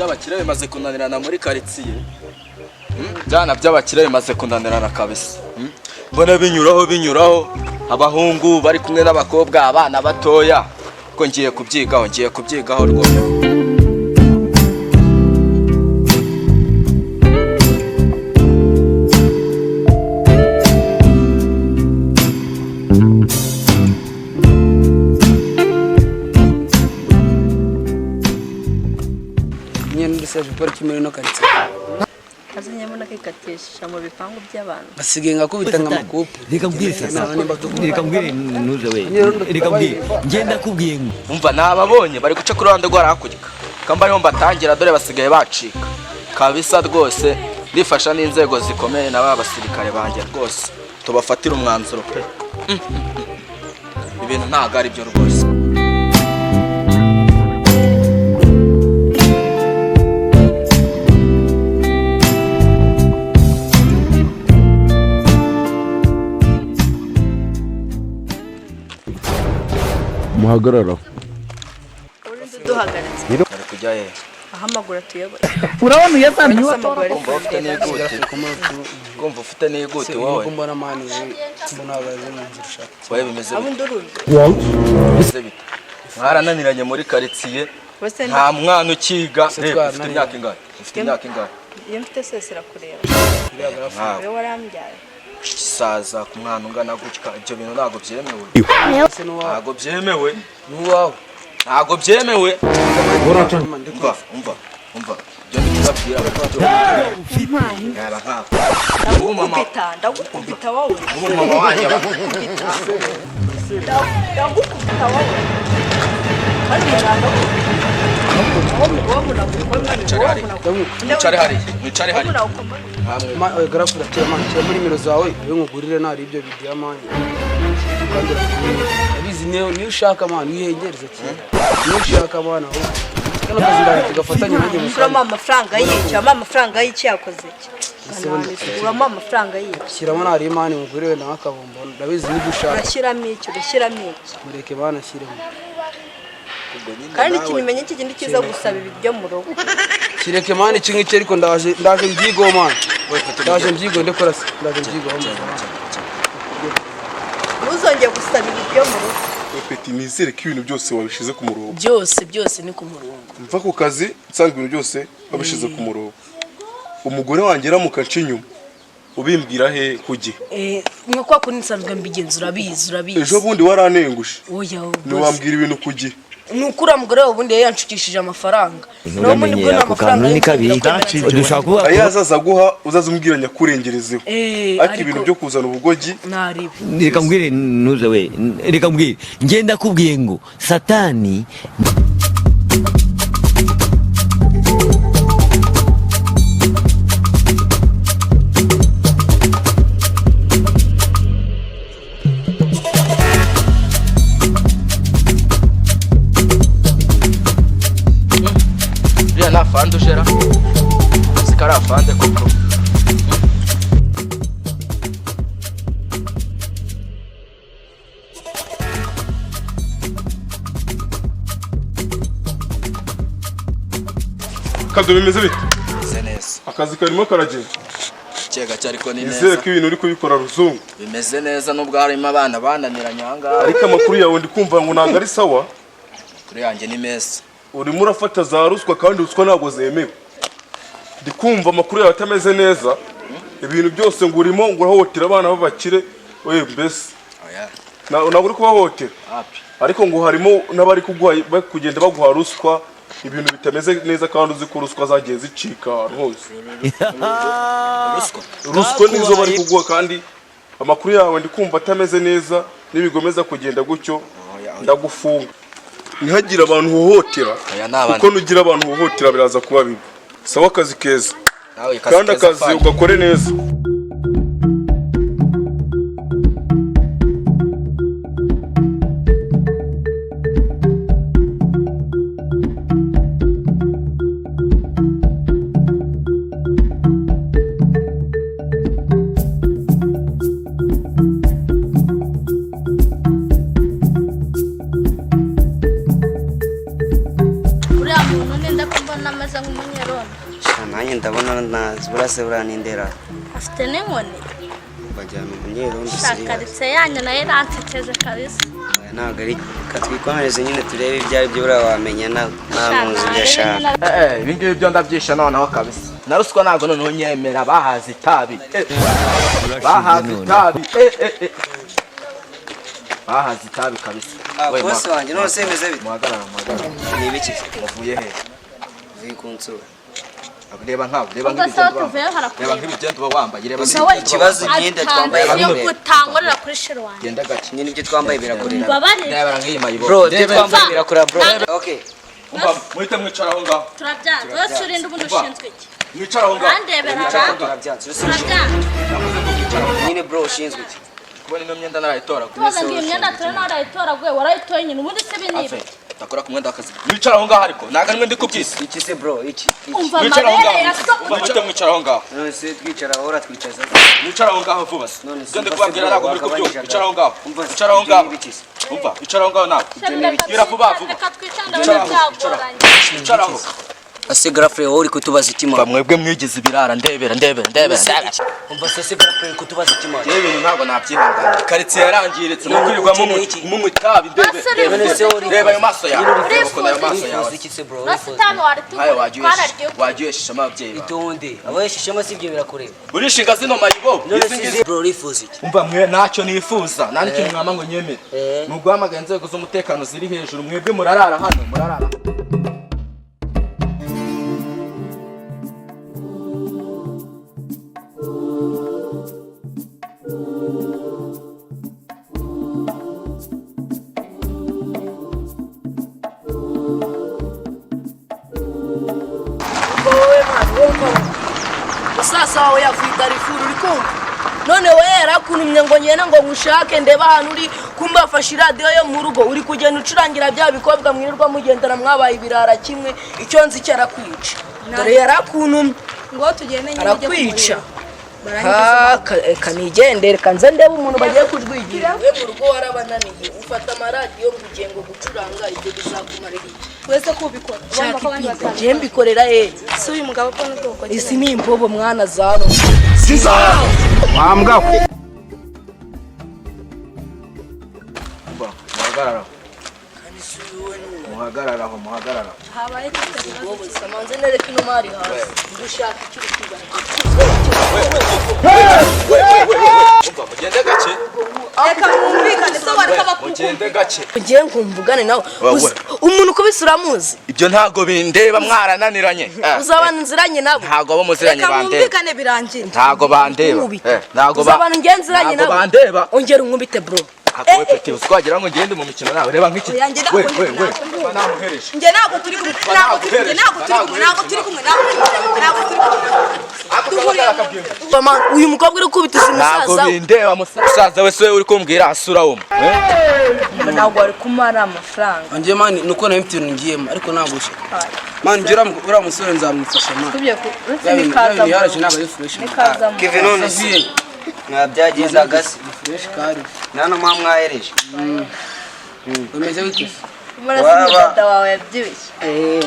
By'abakire bimaze kunanirana muri karitsiye. Byana by'abakire bimaze kunanirana kabisa. Mbona binyuraho binyuraho, abahungu bari kumwe n'abakobwa, abana batoya, ko ngiye kubyigaho, ngiye kubyigaho rwose. Nyine ndiseje gukora iki muri ino karitsiye? Kazanyemo nakikatisha mu bipangu by'abantu. Basigaye ngakubita nka makupe. Reka mbwire sasa, reka mbwire ntuze we, reka mbwire, ngenda kubwiye ngo Umva, nababonye bari guca ku ruhande rwo hakurya, kamba ariho mbatangira, dore basigaye bacika kabisa rwose. Ndifasha n'inzego zikomeye na ba basirikare banjye rwose, tubafatire umwanzuro pe. Ibintu ntabwo ari byo rwose. Muhagarara. Urinde uduhagaritse? Bari kujya he? Aho amaguru atuyobora. Urabona uyazamye. Ese amaguru ari Kumva ufite kundeba? n'iguti, kumva ufite n'iguti wowe. Nuko mbona man, mbona uhagaze mu nzira ushaka. Wowe bimeze Abo bite? ndurumye. Bimeze bite? Mwarananiranye muri karitsiye. Bose. Nta mwana ukiga. Se Reba, ufite twarananiranye. imyaka ingahe? Ufite imyaka ingahe? Iyo mfite sese irakureba. Nkawe. Wowe warambyaye. Gisaza ku mwana ungana gutya, ibyo bintu ntabwo byemewe. Ese n'uwawe? Ntabwo byemewe. N'uwawe. Ntabwo byemewe. Ndikora. Umva, umva, umva, ibyo ndi kubabwira yaba nkawe ubu mama. Ndagukubita, ndagukubita wowe. Ubu mama wanjye Ndagukubita wowe, kandi ndagukubita wowe, munagukomane. Mwicare hariya. Mwicare hariya, mwicare hariya. Munagukomane. Nkamwe. Garafu uratera man, shyira muri nimero zawe abe nkugurire ntari ibyo bidiya man. Kandi urabizi niyo ushaka man, wihengereza cyane niyo ushaka man, ahubwo kano kazi ndaje tugafatanya nanjye mu Uramo kanya. amafaranga y'iki? Uramo amafaranga y'iki? Yakoze iki? Uramo amafaranga y'iki? Shyiramo ntari man, nkugurire wenda nk'akabombo, ndabizi nibyo ushaka. Urashyiramo iki? Urashyiramo iki? Mureke banashyiremo. Ubwo nyine Kandi nawe- ikintu umenye, iki kindi kiza gusaba ibiryo mu rugo. Kireke man, iki ngiki, ariko ndaje, ndaje mbyigoho man. We, Peter, Ndaje genda. mbyigoho, ndekora se, ndaje mbyigoho. Genda, genda, genda. Ntuzongere gusaba ibiryo mu rugo. Peti, nizere ko ibintu byose wabishyize ku murongo. Byose byose ni ku murongo. Mva ku kazi nsanga ibintu byose wabishyize ku murongo. Umugore wanjye aramuka nca inyuma, ubimbwira he ku gihe? Eh, nka kwa kundi nsanzwe mbigenza, urabizi, urabizi. Ejo bundi waranengushe. Oya. Ntiwambwira ibintu ku gihe. Ni ukuri uriya mugore wawe ubundi yari yanshukishije amafaranga. Nturamenye ako kantu ni kabi, dushobora kuvuga Ayo ko azaza aguha, uzaza umbwira nyakurengerezeho. Eh, ariko ibintu byo kuzana ubugogi. Naribi. Reka mbwire ntuze we, reka mbwire, ngenda kubwiye ngo satani. Uriya ni afande ujera, uzi ko ari afande koko? Kado, bimeze bite? Bimeze neza. Akazi karimo karagenda? Gake gake, ariko ni Nizere neza. ko ibintu uri kubikora ruzungu. Bimeze neza nubwo harimo abana bananiranye aha ngaha. Ariko amakuru yawe ndi kumva ngo ntabwo ari sawa. Kuri yanjye ni meza. Urimo urafata za ruswa, kandi ruswa ntabwo zemewe. Ndi kumva amakuru yawe atameze neza, ibintu byose ngo urimo ngo urahohotera abana b'abakire we mbese. Oya. Ntabwo uri kubahohotera? Hapi. Ariko ngo harimo n'abari kuguha, bari kugenda baguha ruswa, ibintu bitameze neza, kandi uzi ko ruswa zagiye zicika ahantu hose. Ruswa? Ruswa nizo bari kuguha, kandi amakuru yawe ndi kumva atameze neza. Nibigomeza kugenda gutyo, Oya, oya. ndagufunga. Ntihagire abantu uhohotera. Oya, ni abantu. Kuko nugira abantu uhohotera biraza kuba bibi. Sawa, akazi keza. Nawe kazi Kandi keza, akazi afande. ugakore neza. Uriya muntu Ninde ko mbona ameze nk'umunyerondo? Sha, nanjye ndabona nazi burase buranindera. Afite n'inkoni. Bajyana umunyerondo Sha, serious. Karitsiye yanyu nayo iransekeje kabisa. Oya, ntabwo ari katwikomereze nyine turebe ibyo ari byo, buriya wamenya nta muzi ibyo ashaka. Ibi ngibi byo ndabyisha noneho kabisa. Na ruswa ntabwo noneho nyemera, bahaze itabi. Bahaze itabi. Bahaze itabi kabisa. Ah, We, boss wanjye, none se bimeze bite? Muhagarara, muhagarara. Ni ibiki? Muvuye he? Uvuye kunsura. Reba nkawe, reba Ubwo se nk'ibigendo aho uba tuvuye wambaye. harakureba. Reba nk'ibigendo uba wambaye, reba Gusa nk'ibigendo we uba Ikibazo wambaye. imyenda twambaye Atanze yo birakureba. kutankorera kuri sheri wanjye. Genda gake. Nyine ibyo twambaye birakureba. Mbabarire. Reba nk'iyi mayibobo. Bro, ibyo Reba- twambaye birakureba bro. Okay. Umva, muhite mwicara aho ngaho. Turabyanze. Wese urinde ubundi ushinzwe iki? Mwicara aho ngaho. Urandebera Mwicara aho ra? ngaho. Turabyanze. Turabyanze. Navuze ngo mwicara aho ngaho. Nyine bro ushinzwe iki? Kubona ino myenda narayitoragura. Tubaza ngo iyi myenda turabona warayitoraguye, warayitoye nyine, ubundi se ibi ni Ave, ibiki? ndakora ku mwenda w'akazi. Mwicara aho ngaho ariko, ntabwo arimwe ndi kubwisa. Iki se bro, iki? Iki. Umva Mwicara aho amabere ngaho. ya so. Umva, muhite mwicara aho ngaho. None se twicara aho uratwicaza? Mwicara aho ngaho vuba se. None se Ibyo ndi umva se kubabwira bro, ntabwo muri kubyumva. wagabanyije Icara aho ngaho. Umva se, Icara aho ibyo ngaho. ni ibiki se? Umva, icara aho ngaho nawe. Gira vuba vuba. Reka twicare, ndabona byagoranye. Icara aho. Ase grafre wowe uri kutubaza iki Umva man? mwebwe mwigize ibirara, ndebera, ndebera, ndebera, ndebera. Umva se se grafre uri kutubaza iki man? Yewe ibintu ntabwo nabyihanganira. Karitsiye yarangiritse, ni ukwirirwa munywa itabi, ndebe. Basore, Ndebe, None se uri Reba ayo maso yawe. Urifuza Reba ukuntu ayo maso Urifuza yawe. iki se bro? Nasi Urifuza. tanu Nkayo warituguye, wagiye uheshishamo ababyeyi bawe. Itonde. Abayeshishemo si ibyo birakureba. Urishinga zino mayibobo. None Izi se ngizi. bro urifuza iki? Umva mwe ntacyo nifuza, nta n'ikintu mwama ngo nyemere. Ni uguhamagara inzego z'umutekano ziri hejuru, mwebwe murarara hano, murarara. Ubwo wowe mwana, wowe umva wowe. Musasa wawe yavuye i Darifuru, uri kumva? None we yarakuntumye ngo ngende ngo nkushake ndebe ahantu uri, kumbe wafashe iradiyo yo mu rugo uri kugenda ucurangira bya bikobwa mwirirwa mugendana mwabaye ibirara kimwe, icyo nzi cyo arakwica. Dore yarakuntumye Ngo tugende nyine ujye arakwica. kumureba. Barangiza. Reka nigendere, reka nze ndebe umuntu bagiye kujwigira. We mu rugo warabananiye, ufata amaradiyo ngo ugiye ngo gucuranga, ibyo bizakumarira iki? Wese ko ubikora. Urumva ko Shaka abandi ipinda, njye mbikorera hehe? Si uyu mugabo ko n'ubwoko Izi ni imbobo mwana zano. Wambwa we. Umva, muhagarara aho. Muhagarara aho, muhagarara aho. Habaye ikibazo. Wowe samanze nereka ino mari hasi. Ngushaka icyo uri kwibara. Umva, mugende gake. Reka mwumvikane so bareka bakukumva. Mugende gake. Ngiye nkumvugane nawe. Wowe. Umuntu ukubise uramuzi. Ibyo ntabwo bindeba, mwarananiranye. Uzabana inziranye nabo. Ntabwo abo muziranye Reka bandeba. mwumvikane birangire. Ntabwo bandeba. Nkubite. Ntabwo ba Uzabana ingenziranye Ntabwo nabo. bandeba. Ongera unkubite bro. Ako we peti, twagira ngo ngende mu mikino nawe, reba nk'iki. Oya, njye We, ntabwo we, we. ntabwo. Mba namuhereje. Njye ntabwo turi kumwe, ntabwo turi kumwe, ntabwo turi kumwe, ntabwo turi kumwe, ntabwo turi kumwe, ntabwo turi kumwe. Ako kaba karakabwira. Mama, uyu mukobwa uri kubita uzi Ntabwo musaza we. bindeba musaza we, se uri kumbwira asura wo. Ntabwo wari kumara amafaranga. Njye man nuko nari mfite ibintu ngiyemo ariko ntabwo ushe. Man njye uriya musore nzamufasha man. Tubye ku uretse Ya bintu bikaza. yaraje ntabwo ari fresh. man. Bikaza. Kevin none se Saviye, mwabyagendaga se? ni fresh kari. Nta mwa mwahereje. Bameze bite se? Murasa umugada wawe yabyibushye.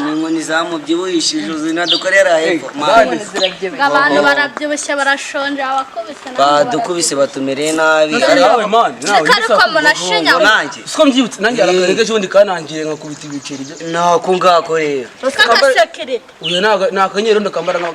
Ni inkoni zamubyibuhishije zinadukorera hepfo. Dani. Inkoni zirabyibushye. Abantu barabyibushye barashonje, abakubise nabo Badukubise batumereye nabi. Nawe man, nawe. Reka ariko munashinya. Ngo nanjye. Siko mbyibutse nanjye arakarega ejo bundi kanangiye nkakubita ibiceri byo. Nako ngako rero. K'agasekirite. Uyu ni akanyerondo kambara nka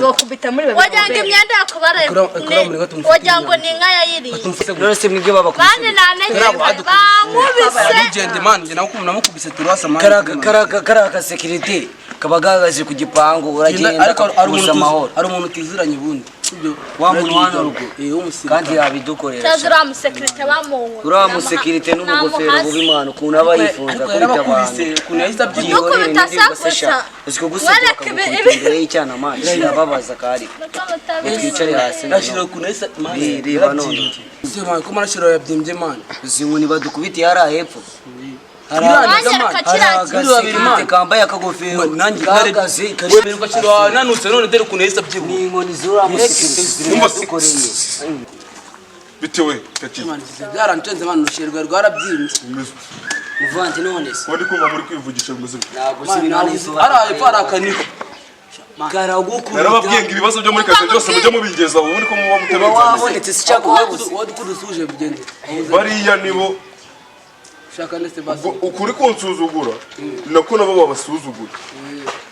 Bakubita muri babiri. Wagira ngo imyenda yakubara Ikora muri gato wagira ngo ni inka yayiriye. None se mwibyo babakubise. Bane nanegeye bankubise. Legend man, njye namukubise turasa man. Kariya kasekirite kaba gahagaze ku gipangu uragenda Ariko hari kakubuza umuntu amahoro. hari umuntu utiziranye ubundi. Sibyo? Wa muntu wa hano ruguru. W'umusirikare. Kandi yabidukorera. Cyaza uriya musekirite bamungu. Uriya musekirite n'ubugofero bubi imana ukuntu aba yifuza Ariko kubita yarabakubise abantu. ukuntu yahise abyibuha. Dukubita sakusa. Uzi kuguseka Mwereke bakagukubita imbere y'icyana mani birababaza kari. Twicare hasi Rashira noneho. ukuntu yahise man. Reba none. Sibyo man, ko marashira yabyimbye man. Izi nkoni badukubitiye hariya hepfo. Hari Nanjye reka hari kiriya agasekirite kambaye akagofero Nanjye gahagaze kari Wemererwa shira nanutse none dore ukuntu yahise abyibuha. ni inkoni z'uriya musekirite ziradukoreye. Bitewe peti. Man, byarancenze man, urushye rwawe rwarabyimbye. Muvandi none se. Ko ndi kumva muri kwivugisha bimeze bite? Ntabwo si ibintu hano izuba. Ari epfo hari akaniho. Karagukubita. Narababwiye ngo ibibazo byo muri karitsiye byose mujye mubigeza ubundi ko muba Uba mutabizanye. wabonetse si cyakubabuze. Wowe dukudusuje bigende. Bariya nibo Shaka ndetse basi. ubwo ukuri kunsuzugura nako nabo babasuzugura.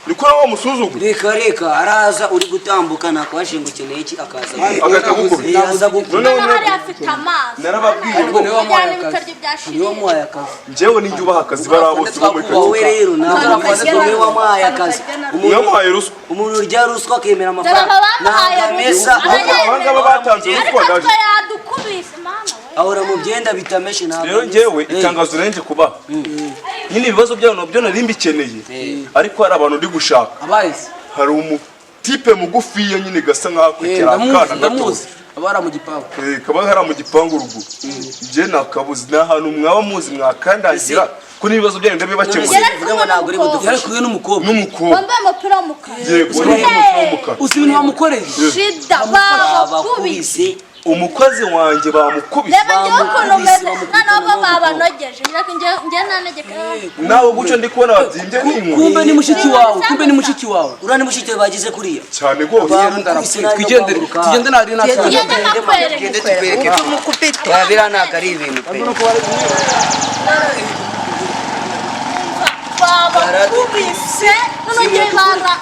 Niko nabo bamusuzugura. Reka reka araza uri gutambuka nakwashinga ukeneye iki akaza. Agahita agukubita. Aza gukubita. Noneho Hano hariya afite amaso. Narababwiye ngo Niwe wamuhaye Bijyana akazi. ibitoryi byashiririye. Niwe wamuhaye akazi. njyewe ninjye ubaha akazi bariya bose bo muri Wowe karitsiye. rero ntabwo wowe wamuhaye akazi. Mwamuhaye ruswa. Umuntu urya ruswa akemera Dore amafaranga. aba bamuhaye Ntabwo amesa. ruswa. Aba ngaba batanze Ariko ruswa ndaje. twe yadukubise mana we. Ahora mu byenda bitameshe ntabwo. Rero njyewe itangazo renje kubaha. Nyine ibibazo byabo nabyo nari mbikeneye. Ariko hari abantu ndi gushaka. Abayizi. Hari umutipe mugufiya nyine gasa nkaho kekera akana gato. Ndamuzi. Abara mu gipangu. Kaba hari mu gipangu ruguru. Njye nakabuze ni ahantu mwaba muzi mwakandagira ko n'ibibazo byanyu ndabibakemura. Yari Uvuga ngo ntabwo uri budufashe. Yari kumwe n'umukobwa. N'umukobwa. Wambaye umupira w'umukara. Yego ni umupira w'umukara. Uzi ibintu bamukoreye. Shida babakubise. Umukozi wanjye bamukubise. Reba njyewe ukuntu meze. Bamukubise, Noneho bo babanogeje. Njye nanegeka. Nawe gutyo ndi kubona babyimbye n'inkoni. Kumbe ni mushiki wawe. Kumbe ni mushiki wawe. Uriya ni mushiki we bagize kuriya. Cyane rwose. Bamukubise nabi no Twigendere. guhaguruka. Tugende nari natwe. Tugende nakwereke. Tukwereke. Oya, biriya ntabwo ari ibintu pe. Babakubise. Noneho njye bara.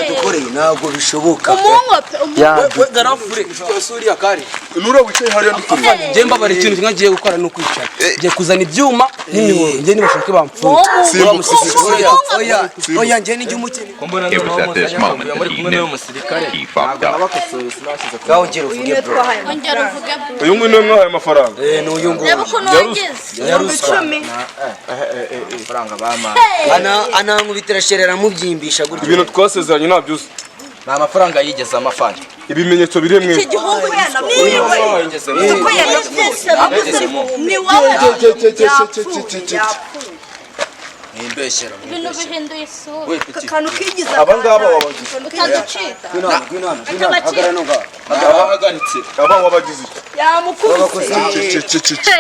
Dukoreye ntabwo bishoboka. Umungo pe. Umungo. We garafure. Uriya kari. Nura wicaye hariya ndi kureba. Njye mbabara ikintu kimwe ngiye gukora ni ukwicara. Ngiye kuzana ibyuma n'imihoro. Njye nibashake bamfunge. Simbuka. Oya, oya njye nijye umukene. Ko mbona It was noneho at this muzanye moment akavuyo that muri he kumwe n'uyu knew musirikare. he fucked Ntabwo up. nabakosoye sinabashyize ku Ngaho ongera uvuge bro. Ongera uvuge bro. Uyu nguyu niwe mwahaye amafaranga. Eh, ni uyu nguyu. Reba ukuntu wagize. Ya ruswa. amafaranga bampaye. Anankubitira sherera amubyimbisha gutyo. Ibintu twasezeranye ntabyo uzi. Ni amafaranga yigeze amafanya. Ibimenyetso biri mwe. Iki gihugu yanapfuye. Uko yanapfuye. Ni wowe. Yapfuye. Mwimbeshyera. Ibintu bihinduye isura. We peti. Akantu kigize Aba ngaba wabagize. Utaducika. Ngwino hano, ngwino hano, ngwino hano. Hagarara no ngaho. Abahagaritse. Aba wabagize iki? Yamukubise. Ce, ce, ce, ce.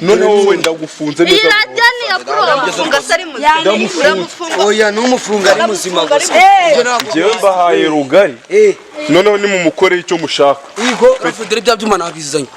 Noneho wowe ndagufunze Iyi neza. radiyo ni iya kuri Uramufunga se ari muzima. Ndamufunze. Oya, ntumufunge ari muzima gusa. Ibyo ntabwo. Njyewe mbahaye rugari. Eh, Noneho nimumukoreye icyo mushaka. igo. Dore bya byuma nabizanye.